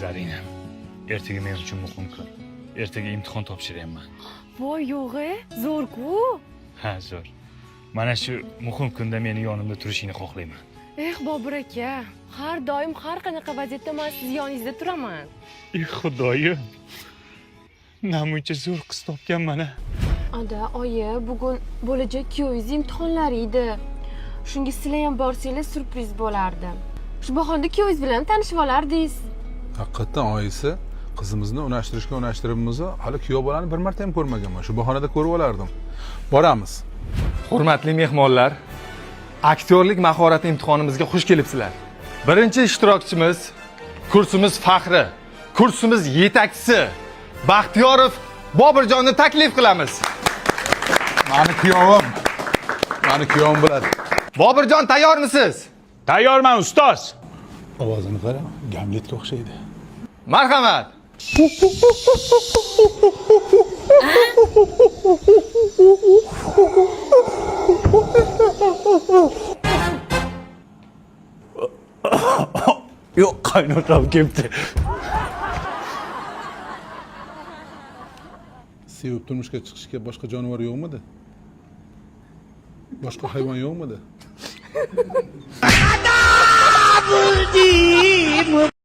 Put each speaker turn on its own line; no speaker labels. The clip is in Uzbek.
Zarina, ertaga men uchun muhim kun. Ertaga imtihon topshiryapman.
Voy, yo'g'e, zo'r-ku.
Ha, zo'r. Mana shu muhim kunda meni yonimda turishingni xohlayman.
Eh, Bobur aka, har doim har qanaqa vaziyatda men sizni yoningizda turaman.
Ey Xudoyim. Namuncha zo'r qiz topganman a.
Ada, oyi, bugun bo'lajak kuyovingiz imtihonlari edi. Shunga sizlar ham borsanglar syurpriz bo'lardi. Shu bahonada kuyovingiz bilan tanishib olardingiz.
Haqiqatdan oyisi qizimizni unashtirishga unashtiribmiz, hali kuyov bolani bir marta ham ko'rmaganman. Shu bahonada ko'rib olardim. Boramiz.
Hurmatli mehmonlar, aktyorlik mahorati imtihonimizga xush kelibsizlar. Birinchi ishtirokchimiz kursimiz faxri, kursimiz yetakchisi Baxtiyorov Boburjonni taklif qilamiz.
Mani kuyovim. Mani kuyovim biladi.
Boburjon, tayyormisiz?
Tayyorman, ustoz.
Ovozini qara, Gamletga o'xshaydi.
Marhamat.
Yo'q, qaynotam kelibdi.
Sevib turmushga chiqishga boshqa jonivor yo'qmidi? Boshqa hayvon yo'qmidi?